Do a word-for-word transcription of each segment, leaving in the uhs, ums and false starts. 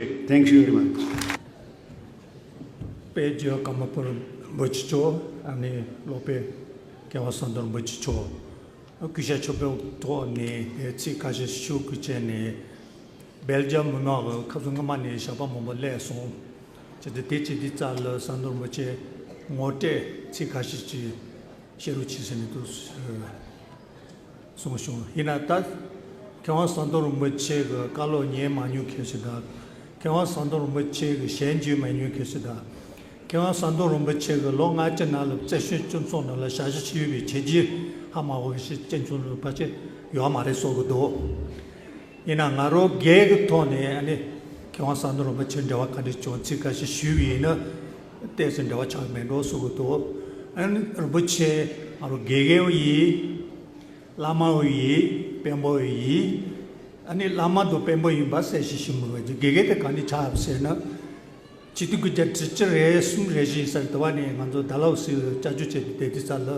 Thank you very much. དཔལ་འབྱོར་ཀརྨ་པ་རིན་པོ་ཆེ་མཆོག་ཨ་ནི་སློབ་དཔོན་མཁས་དབང་ཟམ་གདོང་རིན་པོ་ཆེ་མཆོག་གུས་ཞབས་མཆོད་པའི་ཐོག་ནས་དེ་ཚིག་ཁ་ཤས་ཞུ་དགོས་བྱས་ནས། སྦེལ་ཇམ་མི་མང་གི་ཁ་སང་སྔ་མ་ནས་ཞག་པ་མང་པོ་སླེབས་སོང་། བྱས་ཏེ་དེ་བྱེད་དུས་ཙམ་ལ་ཟམ་གདོང་རིན་པོ་ཆེ་ངོ་སྤྲོད་ཚིག་ཁ་ཤས་ཅིག་བཤད་རོགས་གྱིས་ཟེར་ནས་འདུག་གསུངས་བྱུང་། ཡིན་ན་ད་མཁས་དབང་ཟམ་གདོང་རིན་པོ་ཆེ་གི་བཀའ་སློབ་ཉན་མ་མྱོང་མཁན་ཞིག་དང་། མཁས་དབང་ཟམ་གདོང་རིན་པོ་ཆེ་གི་ཞལ་མཇལ་མ་མྱོང་མཁན་ཞིག་དང་། མཁས་དབང་ཟམ་གདོང་རིན་པོ་ཆེ་གི་ལོ་ལྔ་བཅུ་ནང་ལ་བཙན་བྱོལ་སྤྱི་ཚོགས་ནང་ལ་བྱ་གཞག་བྱས་ཡོད་པའི་བྱས་རྗེས་ཧ་མ་གོ་མཁན་ཞིག་སྤྱི་ཚོགས་ནང་ཕལ་ཆེར་ཡོད་མ་རེད་བཟོ་གི་འདུག་ཡིན་ན་ང་རང་སྒེར་གྱི་ཐོག་ནས་ཨ་ནི་མཁས་དབང་ཟམ་གདོང་རིན་པོ་ཆེ་འབྲེལ་བ་ག་འདྲ་བྱུང་ཚིག་ཁ་ཤས་ཞུས་པ་ཡིན་ན་ཏོག་ཙམ་འབྲེལ་བ་ཆགས་མེད་འགྲོ་བཟོ་གི་འདུག་ཨ་ནི་རིན་པོ་ཆེ་ང་རང་དགེ་རྒན་ཡིན། བླ་མ་ཡིན། དཔོན་པོ་ཡིན། ཨ་ནི་བླ་མ་དང་དཔོན་པོ་ཡིན་པ་གསལ་བཤད་ཞུ་མི་དགོས། དགེ་རྒན་དེ་ག་ནས་ཆགས་ཟེར་ན། ཆིག་སྟོང་དགུ་བརྒྱ་དྲུག་ཅུ་རེ་གསུམ་རེ་བཞི་ཡིན་ས་རེད། དེ་བ་ནས་ང་ཚོ་ཌལ་ཧོ་སི་བསྐྱར་བཅོས་བྱས་ཏེ་བསྡད་དུས་ཙམ་ལ།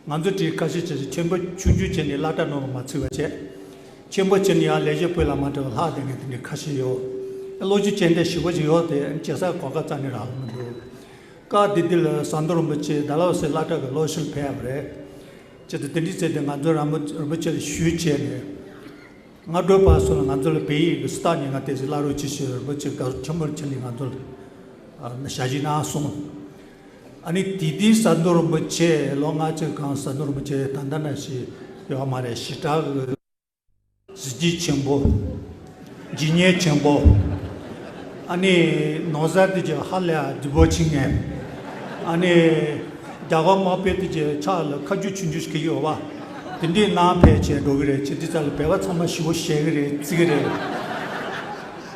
ང་ཚོ་དེའི་ཁ་ཤས་ཅིག་ཆེན་པོ་ཆུང་ཆུང་བྱས་ནས་སློབ་གྲྭ་ནང་ལ་མ་ཚུད་པ་བྱས། ཆེན་པོ་བྱས་ནས་ཡང་ལས་བྱེད་པོ་ལ་མ་འགྲོ་བ་ལྷག་བསྡད་མཁན་དེ་འདྲའི་ཁ་ཤས་ཡོད། སློབ་སྦྱོང་བྱེད་འདོད་ཞེ་པོ་ཅིག་ཡོད་དེ་བྱེད་ས་གོ་སྐབས་རྩ་ནས་རག་མི་འདུག་སྐབས་དེ་དུས་ལ་ཟམ་གདོང་རིན་པོ་ཆེ་ཌལ་ཧོ་སི་སློབ་གྲྭ་གི་སློབ་ཕྱིར་ཕེབས་པ་རེད། བྱས་ཏེ་དེ་འདྲའི་ཚེ་དེ་ང་ཚོ་རིན་པོ་རིན་པོ་ཆེ་ལ་ཞུས་བྱས་ནས། སྔ་དྲོ་བར་སོང་ལ་ང་ཚོ་ལ་བོད་ཡིག་གི་སི་ཏག་ཉིན་ང་དེ་ཚོ་བསླབ་རོགས་གྱིས་ཞེས་རིན་པོ་ཆེ་དགའ་ཆེན་པོར་ཕྱིན་ནས་ང་ཚོ་ལ་ཞལ་བཞེས་གནང་སོང་། ཨ་ནི་དེ་དུས་ཟམ་གདོང་རིན་པོ་ཆེ་ལོ་ལྔ་བཅུ་གང་ཟམ་གདོང་རིན་པོ་ཆེ་ད་ལྟ་ན་ཞིག་ཡོད་མ་རེད། ཞེ་དྲག་གི་གཟི་བརྗིད་ཆེན་པོ། ཇི་སྙེད་ཆེན་པོ། ཨ་ནི་ནོར་བཟང་དེ་ཅིག་ཧ་ལས་རྫིག་པོ་ཆེ་ངས། ཨ་ནི་རྒྱ་གར་དམག་དཔོན་དེ་ཅིག་ཕྱག་ལ་མཁའ་སྤྱོད་ཆུང་ཆུང་ཞིག་གི་ཡོད་པ། དེ་འདྲའི་ནང་ཕེབས་བྱས་འགྲོ་གི་རེད། བྱས་དུས་ཙམ་ལ་བོད་པ་ཚང་མ་ཞེ་པོ་ཞེད་གི་རེད། བརྩི་གི་རེད།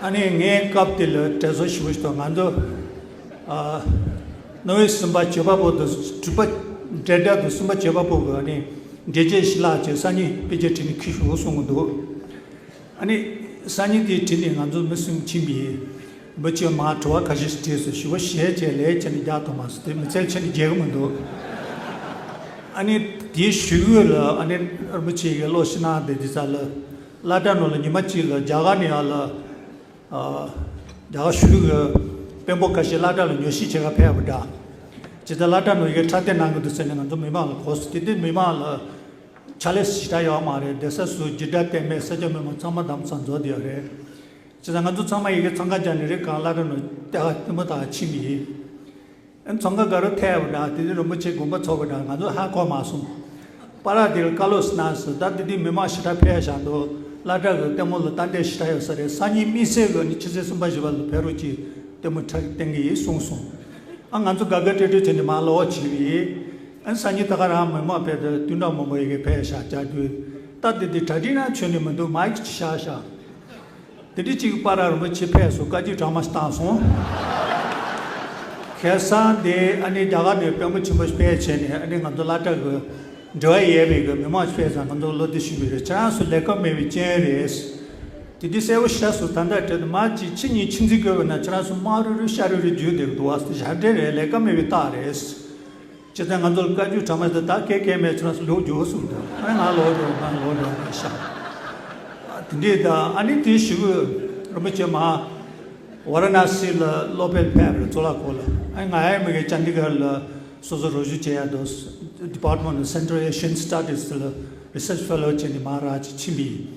ཨ་ནི་ངས་སྐབས་དེ་ལ་དྲན་གསོ་ཞེ་པོ་ཞིག་དང་ང་ཚོ། ཨ། རྣམ་དབྱེ་གསུམ་པ་བྱེད་པ་པོ་དང་དྲུག་པ་འབྲེལ་སྒྲ་དང་གསུམ་པ་བྱེད་པ་པོ་གི་ཨ་ནི་འགྲེལ་བྱེད་ཞི་ལྷག་བྱས་སང་ཉིན་དཔེ་ཆ་བྲིས་ནས་འཁྱེར་ཤོག་གསུང་གི་འདུག་ཨ་ནི་སང་ཉིན་དེ་བྲིས་ནས་ང་ཚོ་མི་གསུམ་ཕྱིན་པས། མི་གཅིག་མར་དྲི་བ་ཁ་ཤས་ཤིག་དྲིས་སོང་། ཞེ་པོ་ཞེད་བྱས་ལས་བྱས་ནས་རྒྱག་ཐུབ་མ་སོང་། དེ་མི་ཚེ་ཕྱི་ནས་རྒྱག་གི་མི་འདུག་ཨ་ནི་དེའི་གཞུག་གུ་ལ་ཨ་ནི་རིན་པོ་ཆེ་གིས་སློབ་ཞུ་གནང་བསྡད་དུས་ཙམ་ལ་སློབ་གྲྭ་ནང་ལ་ཉི་མ་གཅིག་ལ་རྒྱ་གར་ནས་ཡར་ལ། ཨ། རྒྱ་གར་གཞུང་གི་དཔོན་པོ་ཁ་ཤས་སློབ་གྲྭ་ལ་ཉོ་ཆས་བྱེད་གར་ཕེབས་པ་འདྲ། ཇི་ལྟར་སློབ་གྲྭ་ནང་ཡི་གེ་འཁྲབ་སྟོན་གནང་གི་འདུག་ཟེར་ནས་ང་ཚོ་མི་མང་ལ་གོ་སོང་། དེ་དུས་མི་མང་ལ་ཕྱག་ལས་ཞེ་དྲག་ཡོད་མ་རེད། བསྡད་ས་སུ་འཇིགས་སྐྲག་གཏན་མེད། ས་སྐྱ་མི་མང་ཚང་མ་དམ་ཚང་འཛོམས་བསྡད་ཡོད་རེད། བྱས་ཙང་ང་ཚོ་ཚང་མ་ཡི་གེ་འཚང་ཁ་རྒྱག་ནས་རེ་གང་སློབ་གྲྭ་ནང་ལྟེ་བ་ལྟད་མོ་ལྟ་ག་ཕྱིན་པ་ཡིན། ཨ་ནི་འཚང་ཁ་དགའ་རབ་ཐལ་བ་འདྲ། དེ་དུས་རིན་པོ་ཆེ་དགོངས་པ་ཚོམ་པ་འདྲ། ང་ཚོ་ཧ་གོ་མ་སོང་། པར་དེར་བཀའ་སློབ་གནང་སོང་། ད་དེ་དུས་མི་མང་ཞེ་དྲག་ཕེབས་བཞག་འདུག་སློབ་གྲྭ་གི་ལྟད་མོ་ལ་ལྟ་འདོད་ཞེ་དྲག་ཡོད་ས་རེད། སང་ཉིན་དམིགས་བསལ་གྱི་ནི་ཆུ་ཚོད་གསུམ་པ་བཞི་པ་ལ་ཕེབས་རོགས་གྱིས། ལྟད་མོ་འཁྲབ་སྟོན་གྱི་ཡིན་གསུངས་སོང་། ཨ་ང་ཚོ་དགའ་དགའ་སྤྲོ་སྤྲོ་བྱས་ནས་མར་ལོག་ཕྱིན་པ་ཡིན། ཨ་ནི་སང་ཉིན་ད་ག་རང་མི་མང་ཕེབས་དུས་སྟོན་ཁྲ་མང་པོ་ཡི་གེ་ཕེབས་བཞག་བྱ་རྒྱུ། ད་དེ་དུས་གྲ་སྒྲིག་ནང་ཆོད་ནས་མི་འདུག་མའི་ཀི་ཅིག་བཞག་བཞག་དེ་འདྲ་ཅིག་པར་རིན་པོ་ཆེ་ཕེབས་སོང་། བཀའ་བརྒྱུད་གྲངས་མང་ཞིག་བཏང་སོང་། ཁ་སང་དེ་ཨ་ནི་རྒྱ་གར་ནས་དཔོན་པོ་ཆེན་པོ་ཞིག་ཕེབས་བྱས་ནས་ཨ་ནི་ང་ཚོ་སློབ་གྲྭ་གི་འབྲེལ་བ་ཡོད་པའི་གི་མི་མང་ཞིག་ཕེབས་ཙང་ང་ཚོ་བློ་བདེ་ཞུས་པ་རེད། ཁྱེད་རང་ཚོ་ལས་ཀ་མེད་པའི་རྐྱེན་རེད། དེ་དུས་གསལ་པོ་ཤེས་སོང་། ད་ལྟ་དྲན་འདུག་མ་གཅིག་ཕྱི་ཉིན་ཆུ་འཛིན་དགོས་པ་ན་ཁྱེད་རང་ཚོ་དམག་རུལ་རུལ་ཤ་རུལ་རུལ་རྒྱུགས་བསྡད་ཀྱི་འདུག་བ། ཞབས་འདྲེན་རེད། ལས་ཀ་མེད་པའི་རྟགས་རེད། བྱས་ཙང་ང་ཚོ་ལ་བཀའ་བརྒྱུད་གྲངས་མང་ཞིག་ད་གས་གས་མེད། ཁྱེད་རང་ཚོ་ལོག་རྒྱུགས་གསུངས་འདུག་ཨ་ནི་ང་ལོག་འགྲོ། ང་ལོག་འགྲོ་ང་ཤག་དེ་འདྲས་ད་ཨ་ནི་དེའི་གཞུག་གུ་རིན་པོ་ཆེ་མར་ཝཱ་ར་ཎ་སི་ལ་སློབ་དཔོན་ཕེབས་པ་རེད། གཙུག་ལག་སྐོར་ལ། ཨ་ནི་ང་ཡ་མི་གི་ཅན་དི་གྷར་ལ་སོ་སོ་རོགས་ཞུ་བྱེད་ཡ་འདུག Department of Central Asian Studies ལ་Research Fellow བྱས་ནས་མར་རག་ཅིག་ཕྱིན་པ་ཡིན།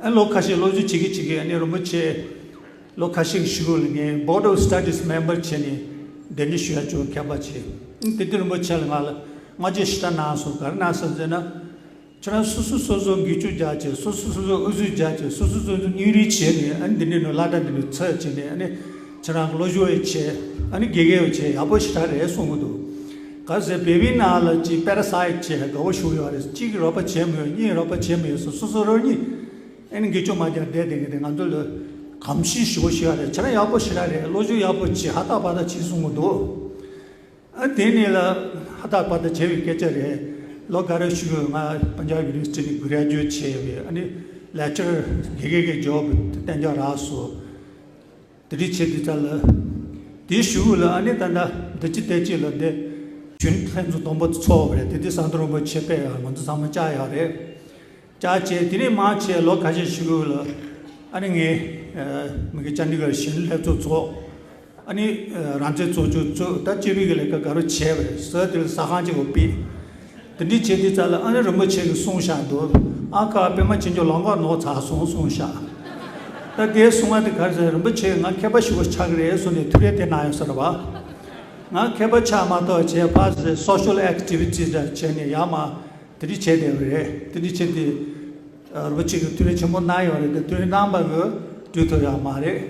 ཨ་ལོ་ཁ་ཤས་སློབ་སྦྱོང་བྱེད་ཀྱི་བྱེད་ཀྱི་ཨ་ནི་རིན་པོ་ཆེ་ལོ་ཁ་ཤས་ཀྱི་གཞུག་གུ་ལ་ངས་Board of Studies member བྱས་ནས་གདན་འདྲེན་ཞུ་ཡ་ཅིག་ཁྱད་པར་བྱས། ཨ་ནི་དེ་དུས་རིན་པོ་ཆེ་ལ་ང་ལ་བསྔགས་བརྗོད་ཞེ་དྲག་གནང་སོང་། ག་རེ་གནང་སོང་ཟེར་ན། ཁྱེད་རང་སོ་སོ་སོ་སོ་འགུལ་སྐྱོད་རྒྱག་བྱས། སོ་སོ་སོ་སོ་ཨུ་ཚུགས་རྒྱག་བྱས། སོ་སོ་སོ་སོ་སྙིང་རུས་བྱས་ནས་ཨ་ནི་འདི་འདྲའི་ནང་སློབ་གྲྭ་འདི་ནས་ཚུད་བྱས་ནས་ཨ་ནི་ཁྱེད་རང་སློབ་སྦྱོང་ཡང་བྱས། ཨ་ནི་དགེ་རྒན་ཡང་བྱས། ཡག་པོ་ཞེ་དྲག་རེད་གསུང་གི་འདུག་ག་ཟེར་བོད་པའི་ནང་ལ་ཅིག་པེ་ར་སའིཊ་བྱས་དགའ་བོ་ཞུ་ཡོད་རེད། གཅིག་གིས་རོགས་པ་བྱས་མི་ཡོང་། གཉིས་རོགས་པ་བྱས་མི་ཡོང་། སོ་སོ་སོ་རང་ཉིད་ཨ་ནི་འགུལ་སྐྱོད་མ་རྒྱག་བསྡད་བསྡད་མཁན་དེ་ང་ཚོ་ལ་གོམས་གཤིས་ཞེ་པོ་ཞིག་ཡོད་རེད། ཁྱེད་རང་ཡག་པོ་ཞེ་དྲག་རེད། སློབ་སྦྱོང་ཡག་པོ་བྱས། ཧ་ཐག་པ་ཐག་བྱས་གསུང་གི་འདུག་ཨ་དེ་ནས་ལ་ཧ་ཐག་པ་ཐག་བྱས་པའི་སྐད་ཆ་རེད། ལོ་འགའ་རེ་ཞིག་ང་Punjab University ནས་graduate བྱས་པའི་ཨ་ནི་lecturer དགེ་རྒན་གྱི་job གཏན་འཇགས་རག་སོང་། དེ་འདྲ་བྱས་དུས་ཙམ་ལ། དེའི་གཞུག་ལ་ཨ་ནི་ད་ལྟ་འདི་ཅི་དེ་ཅི་ལ་འདི་རྒྱུན་ལྷན་ཚོགས་དང་པོ་ཚོགས་པ་རེད། དེ་དུས་ཟམ་གདོང་རིན་པོ་ཆེ་ཕེབས་ཡོད། ང་ཚོ་ཚང་མ་བཅར་ཡོད་རེད། བཅར་བྱས་དེ་ནས་མར་བྱས་ལོ་ཁ་ཤས་ཤིག་ལ་ ཨ་ནི་ངས་མི་གི་ཅན་དི་གར་གཞོན་ནུ་ལྷན་ཚོགས་ཚོགས། ཨ་ནི་རང་བཙན་རྩོད་རྒྱུ་རྩོད། ད་སྤྱི་པའི་གི་ལས་ཀ་ག་རེ་བྱས་པ་རེད་ཟེར། དེ་ལ་ཟ་ཁང་གཅིག་གོ་ཕུད། དེ་འདྲའི་བྱས་དུས་ཙ་ལ་ཨ་ནི་རིན་པོ་ཆེ་གིས་གསུངས་བཞག་འདུག་ཨ་ཁ་པད་མ་བྱིན་གྱིས་ལོག་འཁོར་ནོར་ཚར་སོང་གསུངས་བཞག་ད་དེ་གསུང་བ་དེ་ག་རེ་ཟེར། རིན་པོ་ཆེ་ང་མཁས་པ་ཞེ་པོ་ཆགས་ཀྱི་རེད་གསུངས་ནས་ཐུགས་རེ་དེ་གནང་ཡོད་ས་རེད་པ། ང་མཁས་པ་ཆགས་མ་གཏོགས་བྱས་ཕར་ཟེར་social activity་འདྲ་བྱས་ནས་ཡར་མར་དེ་འདྲ་བྱས་བསྡད་པ་རེད། དེ་འདྲ་བྱས་ཏེ་རིན་པོ་ཆེ་གིས་ཐུགས་རེ་ཆེན་པོ་གནང་ཡོད་རེད། དེ་ཐུགས་རེ་གནང་བ་གིས་འགྲུབ་ཐུབ་ཡག་མ་རེད།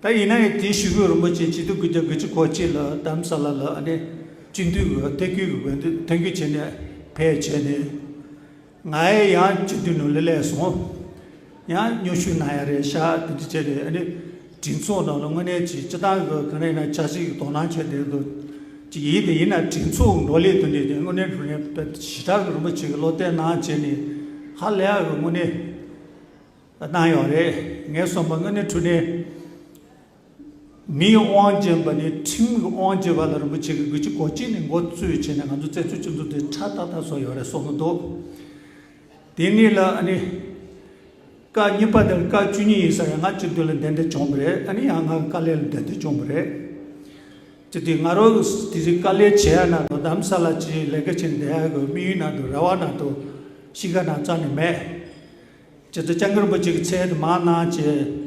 ད་ཡིན་ན་ཡང་དེའི་གཞུག་གུ་རིན་པོ་ཆེ་ཆིག་སྟོང་དགུ་བརྒྱ་དགུ་བཅུ་གོ་གཅིག་ལ་རྡ་རམ་ས་ལ་ལ་ཨ་ནི་སྤྱི་འཐུས་ཀྱི་ཐད་ཀའི་གི་འོས་འདེམས་ཐོན་སྐྱོད་བྱས་ནས་ཕེབས་བྱས་ནས། ང་ཡང་སྤྱི་འཐུས་ནང་ལ་སླེབས་སོང་། ཡང་མཉམ་ཞུགས་གནང་ཡག་རེད་ཤག་དེ་འདྲ་བྱས་ཏེ་ཨ་ནི་གྲོས་ཚོགས་ནང་ལ་དངོས་གནས་ཅིག་སྤྱི་བཏང་གི་ག་རེ་ཡིན་ན་ཆབ་སྲིད་ཀྱི་དོ་སྣང་བྱས་བསྡད་འདུག་ཅིག་ཡིན་དེ་ཡིན་ན་གྲོས་ཚོགས་འགྲོ་ལས་དེ་འདྲ་དེ་དངོས་གནས་དྲང་གནས་དཔེ་ཞེ་དྲག་གི་རིན་པོ་ཆེ་གིས་བློ་གཏད་གནང་བྱས་ནས་ཧ་ལས་ཡག་གི་དངོས་གནས་གནང་ཡོད་རེད། ངས་བསམ་པ་དངོས་གནས་དྲང་གནས། མིའི་དབང་བྱས་པ་ནས་ཁྲིམས་ཀྱི་དབང་བྱས་པ་ལ་རིན་པོ་ཆེ་གིས་དགུ་བཅུ་གོ་གཅིག་ནས་འགོ་བཙུགས་བྱས་ནས་ང་ཚོ་བཙན་བྱོལ་སྤྱི་ཚོགས་དེ་ཁྲ་ཏག་ཏག་བཟོས་ཡོད་རེད་བསམ་གྱི་འདུག་དེ་ནས་ལ་ཨ་ནི་སྐབས་གཉིས་པ་དེར་སྐབས་བཅུ་གཉིས་ཡིན་ས་རེད། ང་སྤྱི་འཐུས་ལ་གདན་འདྲེན་བྱུང་བ་རེད། ཨ་ནི་ཡང་ང་དཀའ་ལས་ལ་གདན་འདྲེན་བྱུང་བ་རེད། དེ་དུས་ང་རང་གིས་དེ་དུས་དཀའ་ལས་བྱེད་ཡག་ནང་དུ་རྡ་རམ་ས་ལ་ཅིག་ལས་ཀ་བྱེད་བསྡད་ཡག་གི་དམིགས་ཡུལ་ནང་དུ་རེ་བ་ནང་དུ་གཤིས་ཀ་ནང་རྩ་ནས་མེད། ཇི་ལྟར་སྐྱབས་མགོན་རིན་པོ་ཆེ་གི་མཚན་དུ་མར་གནང་བྱས།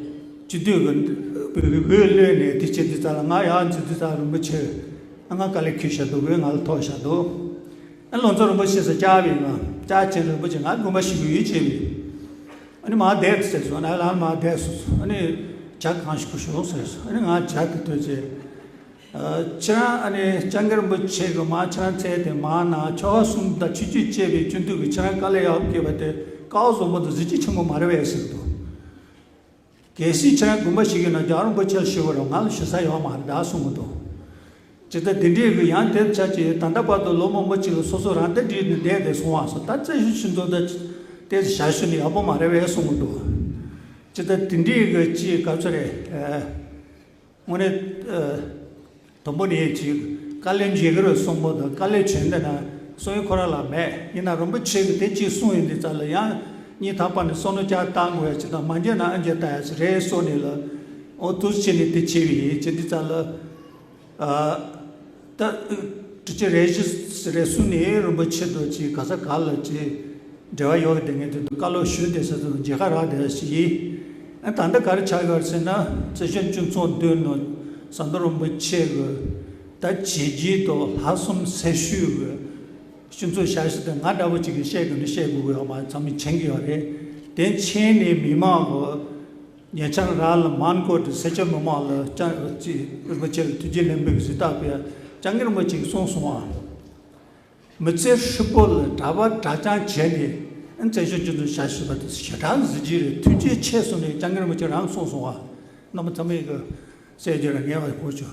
སྤྱི་འཐུས་ཀྱི་འོས་གློད་ནས་དེ་བྱེད་དུས་ཙ་ལ་ང་ཡང་ཇི་ལྟར་རིན་པོ་ཆེ་ང་དཀའ་ལས་ཁུར་བཞག་འདུག་འོས་ང་ལ་ཐོབ་བཞག་འདུག་ཨ་ལོ་ཚོ་རིན་པོ་ཆེ་ཟེར་བཅར་བས་ང་བཅར་བྱས་རིན་པོ་ཆེ་ང་དགོངས་པ་ཞུ་གི་ཡོད་བྱས་པས། ཨ་ནི་མར་བསྡད་ཟེར་སོང་། ཨ་ནི་ལ་མར་བསྡད་སོང་། ཨ་ནི་ཇ་གང་ཞིག་ཞུ་ཤོག་ཟེར་སོང་། ཨ་ནི་ང་ཇ་དེ་ཐོས་བྱས། ཁྱེད་རང་ཨ་ནི་སྐྱབས་མགོན་རིན་པོ་ཆེ་གི་མར་ཁྱེད་རང་མཚན་དེ་མར་གནང་། ཆོལ་ཁ་གསུམ་དང་ཆོས་བརྒྱུད་བཅས་པའི་སྤྱི་འཐུས་ཀྱིས་ཁྱེད་རང་དཀའ་ལས་ཡག་པོ་བརྒྱབ་པ་དེ་ཀ་བ་བཟང་པོ་དང་གཟི་བརྗིད་ཆེན་པོ་མ་རེད་པས་ཟེར་གྱི་འདུག་གལ་སྲིད་ཁྱེད་རང་དགོངས་པ་ཞུ་གི་ན་རྒྱལ་བ་རིན་པོ་ཆེ་ལ་ཞུ་དགོས་རེད། ང་ལ་ཞུ་ས་ཡོད་མ་རེད་ད་གསུང་གི་འདུག་ཇི་ལྟར་དེ་འདྲའི་གི་ཡང་དེ་ཆ་ཅིག་ད་ལྟ་བར་དུ་ལོ་མང་པོ་ཅིག་ལ་སོ་སོ་རང་དེ་འདྲའི་ནི་བསྡད་དེ་སོང་བ་སོང་། ད་བཙན་བྱོལ་སྤྱི་ཚོགས་ད་དེ་བཞག་ཞུ་ནི་ཡག་པོ་མ་རེད་པས་གསུང་གི་འདུག་ཇི་ལྟར་དེ་འདྲའི་གི་ཅིག་ག་ཚོད་རེད། དངོས་གནས། ཨ། དང་པོ་ནས་ཅིག་དཀའ་ལས་འཇལ་གི་རེད་གསུངས་པ་དང་། དཀའ་ལས་བྱས་འདི་ན་གསུང་ཡུལ་ཁོ་རང་ལ་མེད། ཡིན་ན་རིན་པོ་ཆེ་གིས་དེ་ཅིག་གསུངས་ཡོང་དུས་ཙ་ལ་ཡང་སྙིང་ཐག་པ་ནས་བསམ་བློ་བསྐྱར་བཏང་དགོས་ཡ་ཅིག་དང་། མ་འཇལ་ན་ཨ་འཇལ་བཏང་ཡ་ཅིག་རེད་གསུངས་ནས་ལ། ཨོ་ཐུགས་རྗེ་ཆེ་ནས་དེ་བྱས་པ་ཡིན། བྱས་དུས་ཙ་ལ། ཨ། ད་དྲི་ཆེ་རེ་ཞིག་རེ་གསུངས་ནས་རིན་པོ་ཆེ་དང་ཅིག་ག་ས་ག་ལ་ཅིག་འབྲེལ་བ་ཡོད་གི་དེ་ངས་དེ་དུ་བཀའ་སློབ་ཞུས་ཏེ་ཟེར་དུ་མཇལ་ཁ་རག་བསྡད་ཞིག་ཡིན། ཨ། ད་ལྟ་ག་རེ་ཆགས་ཡོད་ཟེར་ན། བཙན་བྱོལ་སྤྱི་ཚོགས་མདུན་ནང་ཟམ་གདོང་རིན་པོ་ཆེ་གི་ད་བྱས་རྗེས་དང་ལྷག་བསམ་སེམས་ཤུགས་གི་སྤྱི་ཚོགས་ཞབས་ཞུ་དེ་ང་འདྲ་པོ་ཅིག་གིས་བཤད་དགོས་ན་བཤད་དགོས་གི་ཡོད་མ་རེད། ཚང་མས་མཁྱེན་གི་ཡོད་རེད། དེ་མཁྱེན་ནས་མི་མང་གི་ཉེ་ཆར་རང་ལ་མོན་གྷོ་དུ་སེར་སྐྱ་མི་མང་ལ་ཅང་ཅིག་རིན་པོ་ཆེ་ལ་ཐུགས་རྗེ་ལེགས་འབུལ་གི་གཟིགས་རྟགས་ཕུལ་ཡ་སྐྱབས་མགོན་རིན་པོ་ཆེ་གིས་གསུངས་སོང་ཨ། མི་ཚེ་ཧྲིལ་པོ་ལ་གྲྭ་པ་གྲྭ་རྐྱང་བྱས་ནས་བཙན་བྱོལ་སྤྱི་ཚོགས་ཞབས་ཞུ་བ་དེ་ཞེ་དྲག་གཟི་བརྗིད་རེད། ཐུགས་རྗེ་ཆེ་གསུངས་ནས་སྐྱབས་མགོན་རིན་པོ་ཆེ་རང་གསུངས་སོང་བ། རྣམ་པ་ཚང་མས་གི་གསལ་བརྗོད་ར་ངེས་པར་གོ་ཆོག་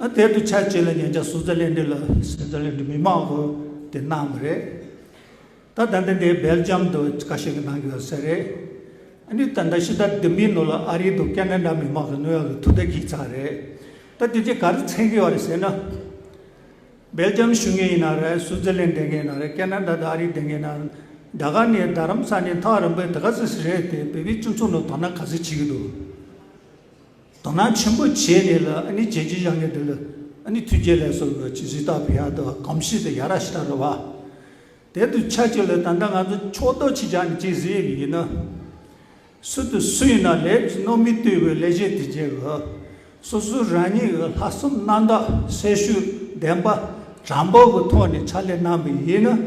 ཨ། དེ་དུ་ཆ་བྱས་ལ་ཉེ་ཆར་སུའུ་ཙི་ལན་ཌི་ལ་སུའུ་ཙི་ལན་ཌི་མི་མང་གི་དེ་གནང་བ་རེད། ད་ད་ལྟ་འདི་སྦེལ་ཇམ་དུ་ཁ་ཤས་ཀྱི་གནང་གི་ཡོད་ས་རེད། ཨ་ནི་ད་ལྟ་ཕྱི་ཟླ་འདི་མའི་ནང་ལ་ཨ་རི་དང་ཁེ་ན་ཌ་མི་མང་གི་ནུ་ཡོག་གི་ཐུག་འཕྲད་ཀྱི་ཚར་རེད། ད་དེ་ཚོས་ག་རེ་མཚོན་གི་ཡོད་རེད་ཟེར་ན། སྦེལ་ཇམ་ཞུ་མཁན་ཡིན་ན་རེད། སུའུ་ཙི་ལན་ཌི་མཁན་ཡིན་ན་རེད། ཁེ་ན་ཌ་དང་ཨ་རི་མཁན་ཡིན་ན། རྒྱ་གར་ནས་རྡ་རམ་ས་ནས་ཐག་རིང་པོའི་དེ་ག་ཚོད་རེད་དེ་བོད་པའི་སྤྱི་ཚོགས་ནང་དོ་སྣང་ག་ཚོད་བྱེད་ཀྱི་འདུག་དོ་སྣང་ཆེན་པོ་བྱས་ནས་ལ་ཨ་ནི་བྱས་རྗེས་བཞག་མཁན་དེ་ལ་ཨ་ནི་ཐུགས་རྗེ་ལེགས་སོ་གི་ཅིག་གཟིགས་རྟགས་ཕུལ་ཡག་དང་གོམས་གཤིས་དེ་ཡག་ར་ཞེ་དྲག་རེད་བ། དེ་དུ་ཆ་གཅིག་ལ་ད་ལྟ་ང་ཚོ་ཕྱོགས་གཏོགས་ཅིག་བྱས་ནས་ཅིག་གཟིགས་ཡིན་ན། སུ་དང་སུ་ཡིན་ན་ལས་ཀྱི་རྣམ་སྨིན་བསྟོད་པའི་ལས་བྱེད་དེ་བྱས་གི་སོ་སོ་རང་ཉིད་ཀྱི་ལྷག་བསམ་རྣམ་དག་སེམས་ཤུགས་ལྡན་པ་དྲང་པོ་གི་ཐོག་ནས་ཕྱག་ལས་གནང་བ་ཡིན་ན།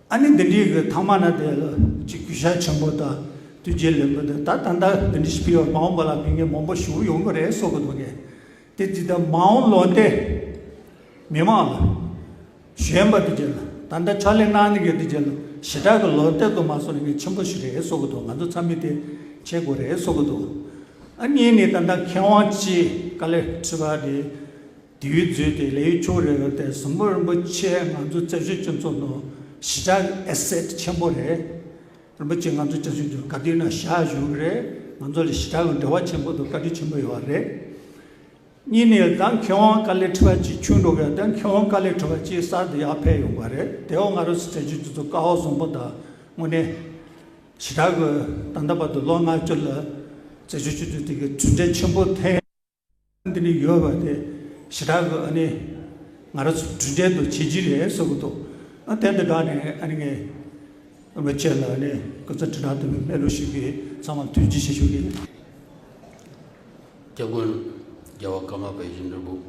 ཨ་ནི་འདི་འདྲའི་གི་ཐ་མ་ན་དེ་ལ་ཅིག་གུས་ཞབས་ཆེན་པོ་དང་ཐུགས་རྗེ་ལེགས་འབུལ་དང་ད་ད་ལྟ་འདི་འདྲ་ཞིག་ཕུལ་བ་མ་འོངས་པ་ལ་ཕུལ་མཁན་མང་པོ་ཞིག་ཡོང་གི་རེད་བསམ་གི་འདུག་ངས་དེ་ཇི་ལྟར་མ་འོངས་ལོ་ཟླའི་མི་མང་ལ་གཞོན་པ་དེ་ཅིག་ལ་ད་ལྟ་ཕྱག་ལས་གནང་མཁན་དེ་ཅིག་ལ་ཞེ་དྲག་གི་ལོ་ཟླ་དུ་མ་སོང་ནས་ངས་ཆེན་པོ་ཞིག་རེད་བསམ་གི་འདུག་ང་ཚོ་ཚང་མས་དེ་བྱེད་དགོས་རེད་བསམ་གི་འདུག་ཨ་ནི་ནས་ད་ལྟ་མཁས་དབང་ཅིག་དཀའ་ལས་ཁྲི་པ་རེད། དེའི་མཛོད་དེ་ལས་ཡུལ་ཕྱོགས་རེ་རེ་དེ་ཟམ་གདོང་རིན་པོ་ཆེ་ང་ཚོ་བཙན་བྱོལ་སྤྱི་ཚོགས་ནང་ཞེ་དྲག་གི་ཨེ་སེ་ཊི་ཆེན་པོ་རེད། རིན་པོ་ཆེ་ང་ཚོ་བཙན་བྱོལ་སྤྱི་ཚོགས་ག་དུས་ན་བཞུགས་རེད། ང་ཚོ་ལ་ཞེ་དྲག་གི་འབྲེལ་བ་ཆེན་པོ་དང་བཀའ་དྲིན་ཆེན་པོ་ཡོད་རེད། གཉིས་ནས་ད་མཁས་དབང་དཀའ་ལས་ཁྲི་པ་གཅིག་ཆུང་འགྲོ་གི་ད་མཁས་དབང་དཀའ་ལས་ཁྲི་པ་གཅིག་གསར་དུ་ཡར་ཕེབས་ཡོང་བ་རེད། དེ་འོ་ང་རང་ཚོ་བཙན་བྱོལ་སྤྱི་ཚོགས་ཀ་བ་བཟང་པོ་དང་དངོས་གནས། ཞེ་དྲག་གི་ད་ལྟ་བར་དུ་ལོ་ལྔ་བཅུ་ལ་རྩེ་ཞུ་ཆུ་ཚོད་དེ་གི་གྲུབ་འབྲས་ཆེན་པོ་ཐོན། འདི་ནི་ཡོད་པ་དེ་ཞེ་དྲག་གི་ཨ་ནི་ང་རང་ཚོ་གྲུབ་འབྲས་དུ་བྱེད་ཀྱི་རེད་བསམ་གྱི་འདུག་ཨ་དེ་འདི་འདྲ་ནས་ཨ་ནི་ངས་ཨ་མ་ཁྱེད་ལ་ཨ་ནི་སྐུ་ཚེ་ཁྲི་ཕྲག་དུ་སྨོན་ལམ་ཞུ་གི། ཚང་མ་ཐུགས་རྗེ་ཆེ་ཞུ་གི། སྐྱབས་མགོན་རྒྱལ་བ་ཀརྨ་པའི་ཡིད་འགྲོ་བུ།